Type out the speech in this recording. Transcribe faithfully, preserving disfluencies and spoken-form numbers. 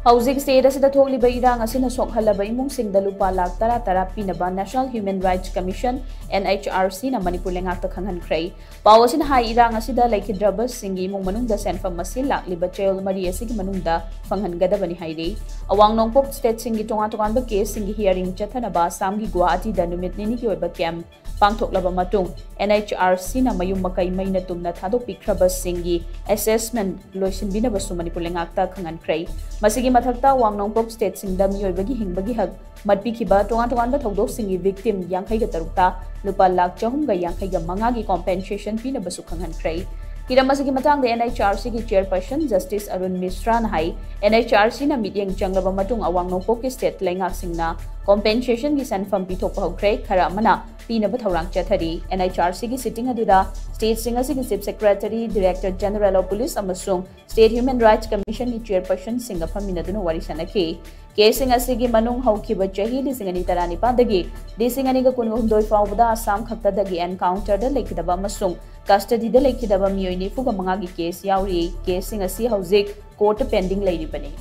ꯍꯧꯖꯤꯛ state ꯑꯁꯤꯗ ꯊꯣꯛꯂꯤꯕ ꯏꯔꯥꯡ ꯑꯁꯤꯅ ꯁꯣꯛꯍꯜꯂꯕ ꯏꯃꯨꯡꯁꯤꯡꯗ ꯂꯨꯄꯥ ꯂꯥꯈ ꯇꯔꯥ ꯇꯔꯥ ꯄꯤꯅꯕ National Human Rights Commission, N H R C ꯅ ꯃꯅꯤꯄꯨꯔ ꯂꯩꯉꯥꯛꯇ ꯈꯪꯍꯟꯈ꯭ꯔꯦ꯫ ꯄꯥꯎ ꯑꯁꯤꯅ ꯍꯥꯏ, ꯏꯔꯥꯡ ꯑꯁꯤꯗ ꯂꯩꯈꯤꯗ꯭ꯔꯕꯁꯤꯡꯒꯤ ꯏꯃꯨꯡ ꯃꯅꯨꯡꯗ ꯁꯦꯟꯐꯝ ꯑꯁꯤ ꯂꯥꯛꯂꯤꯕ ꯆꯌꯣꯜ ꯃꯔꯤ ꯑꯁꯤꯒꯤ ꯃꯅꯨꯡꯗ ꯐꯪꯍꯟꯒꯗꯕꯅꯤ ꯍꯥꯏꯔꯤ꯫ ꯑꯋꯥꯡ ꯅꯣꯡꯄꯣꯛ stateꯁꯤꯡꯒꯤ ꯇꯣꯉꯥꯟ ꯇꯣꯉꯥꯟꯕ caseꯁꯤꯡꯒꯤ hearing ꯆꯠꯊꯅꯕ ꯑꯁꯥꯝꯒꯤ ꯒꯨꯋꯥꯍꯥꯇꯤꯗ ꯅꯨꯃꯤꯠ ꯅꯤꯅꯤꯒꯤ ꯑꯣꯏꯕ camp ꯄꯥꯡꯊꯣꯛꯂꯕ ꯃꯇꯨꯡ, N H R C ꯅ ꯃꯌꯨꯝ ꯃꯀꯩ ꯃꯩꯅ ꯇꯨꯝꯅ ꯊꯥꯗꯣꯛꯄꯤꯈ꯭ꯔꯕꯁꯤꯡꯒꯤ assessment ꯂꯣꯏꯁꯤꯟꯕꯤꯅꯕꯁꯨ ꯃꯅꯤꯄꯨꯔ ꯂꯩꯉꯥꯛꯇ ꯈꯪꯍꯟꯈ꯭ꯔꯦ꯫ ꯃꯁꯤꯒꯤ ꯃꯊꯛꯇ, ꯑꯋꯥꯡ ꯅꯣꯡꯄꯣꯛ stateꯁꯤꯡꯗ ꯃꯤꯑꯣꯏꯕꯒꯤ ꯍꯤꯡꯕꯒꯤ ꯍꯛ ꯃꯠꯄꯤꯈꯤꯕ ꯇꯣꯉꯥꯟ ꯇꯣꯉꯥꯟꯕ ꯊꯧꯗꯣꯛꯁꯤꯡꯒꯤ victim ꯌꯥꯡꯈꯩꯒ ꯇꯔꯨꯛꯇ ꯂꯨꯄꯥ ꯂꯥꯈ ꯆꯍꯨꯝꯒ ꯌꯥꯡꯈꯩꯒ ꯃꯉꯥꯒꯤ compensation ꯄꯤꯅꯕꯁꯨ ꯈꯪꯍꯟꯈ꯭ꯔꯦ꯫ ꯍꯤꯔꯝ ꯑꯁꯤꯒꯤ ꯃꯇꯥꯡꯗ N H R C ꯒꯤ chairperson Justice Arun Mishra ꯅ ꯍꯥꯏ, N H R C ꯅ ꯃꯤꯠꯌꯦꯡ ꯆꯪꯂꯕ ꯃꯇꯨꯡ ꯑꯋꯥꯡ ꯅꯣꯡꯄꯣꯛꯀꯤ state ꯂꯩꯉꯥꯛꯁꯤꯡꯅ compensation ꯒꯤ ꯁꯦꯟꯐꯝ ꯄꯤꯊꯣꯛꯄ ꯍꯧꯈ꯭ꯔꯦ, ꯈꯔ ꯑꯃꯅ ꯄꯤꯅꯕ ꯊꯧꯔꯥꯡ ꯆꯠꯊꯔꯤ꯫ N H R C ꯒꯤ sitting ꯑꯗꯨꯗ stateꯁꯤꯡ ꯑꯁꯤꯒꯤ Chief Secretary, Director General of Police ꯑꯃꯁꯨꯡ State Human Rights Commission ꯒꯤ chairpersonꯁꯤꯡꯒ ꯐꯝꯃꯤꯟꯅꯗꯨꯅ ꯋꯥꯔꯤ ꯁꯥꯟꯅꯈꯤ꯫ Caseꯁꯤꯡ ꯑꯁꯤꯒꯤ ꯃꯅꯨꯡ ꯍꯧꯈꯤꯕ ꯆꯍꯤ ꯂꯤꯁꯤꯡ ꯑꯅꯤ ꯇꯔꯥꯅꯤꯄꯥꯟꯗꯒꯤ ꯂꯤꯁꯤꯡ ꯑꯅꯤꯒ ꯀꯨꯟꯍꯨꯝꯗꯣꯏ ꯐꯥꯎꯕꯗ ꯑꯁꯥꯝ ꯈꯛꯇꯗꯒꯤ encounterꯗ ꯂꯩꯈꯤꯗꯕ ꯑꯃꯁꯨꯡ custodyꯗ ꯂꯩꯈꯤꯗꯕ ꯃꯤꯑꯣꯏ ꯅꯤꯐꯨꯒ ꯃꯉꯥꯒꯤ case ꯌꯥꯎꯔꯤ꯫ Caseꯁꯤꯡ ꯑꯁꯤ ꯍꯧꯖꯤꯛ courtꯇ pending ꯂꯩꯔꯤꯕꯅꯤ꯫